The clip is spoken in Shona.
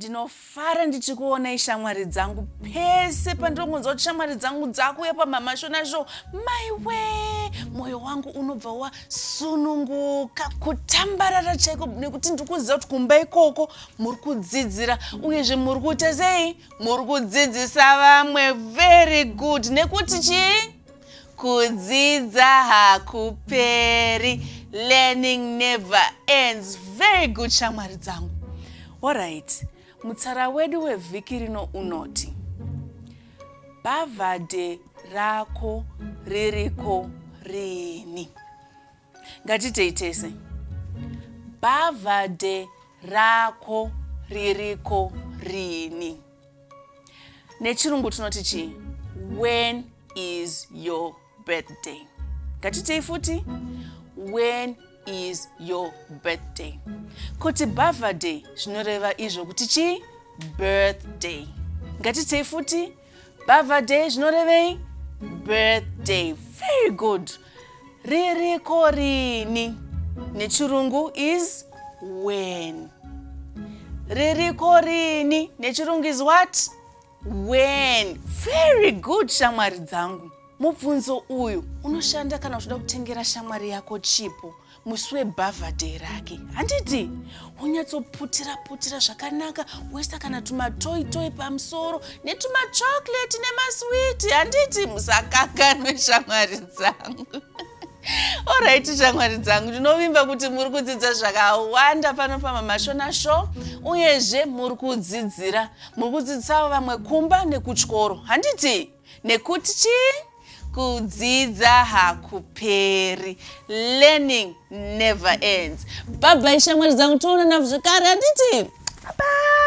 Ndinofara ndichikuonai shamwari dzangu pese pandinongonzwa kuti shamwari dzangu dzakuuya paMama Shona Show. Maiwe, mwoyo wangu unobva wasununguka kutambarara chaiko nekuti ndiri kuziva kuti kumba ikoko muri kudzidzira uyezve muri kuita sei? Muri kudzidzisa vamwe. Very good. Nekuti chii? Kudzidza hakuperi. Learning never ends. Very good shamwari dzangu. Alright, mutsara wedu wevhiki rino unoti bhavhadhe rako ririko rini? Ngatitei tese. Bhavhadhe rako ririko rini? Nechirungu tinoti chii? When is your birthday? Ngatitei futi. When is your birthday? Kuti birthday zvinoreva izvo kuti chii? Birthday. Ngatitei futi. Birthday zvinorevei? Birthday. Very good. Ririko rini? Nechirungu is when. Ririko rini? Nechirungu is what? When. Very good shamwari dzangu. Mubvunzo uyu unoshanda kana uchida kutengera shamwari yako chipo musi webhavhadhe rake, handiti? Wonyatsoputira putira zvakanaka, woisa kana tumatoitoi pamusoro netumachocolate nemaswiti, handiti? Musakanganwe shamwari dzangu. Alright shamwari dzangu, ndinovimba kuti muri kudzidza zvakawanda pano paMama Shona Show, uyezve muri kudzidzira, muri kudzidzisawo vamwe kumba nekutyoro, handiti? Nekuti chii? Kudzidza hakuperi. Learning never ends. Bye bye shamwari dzangu, toonana zvekare, handiti? Bye.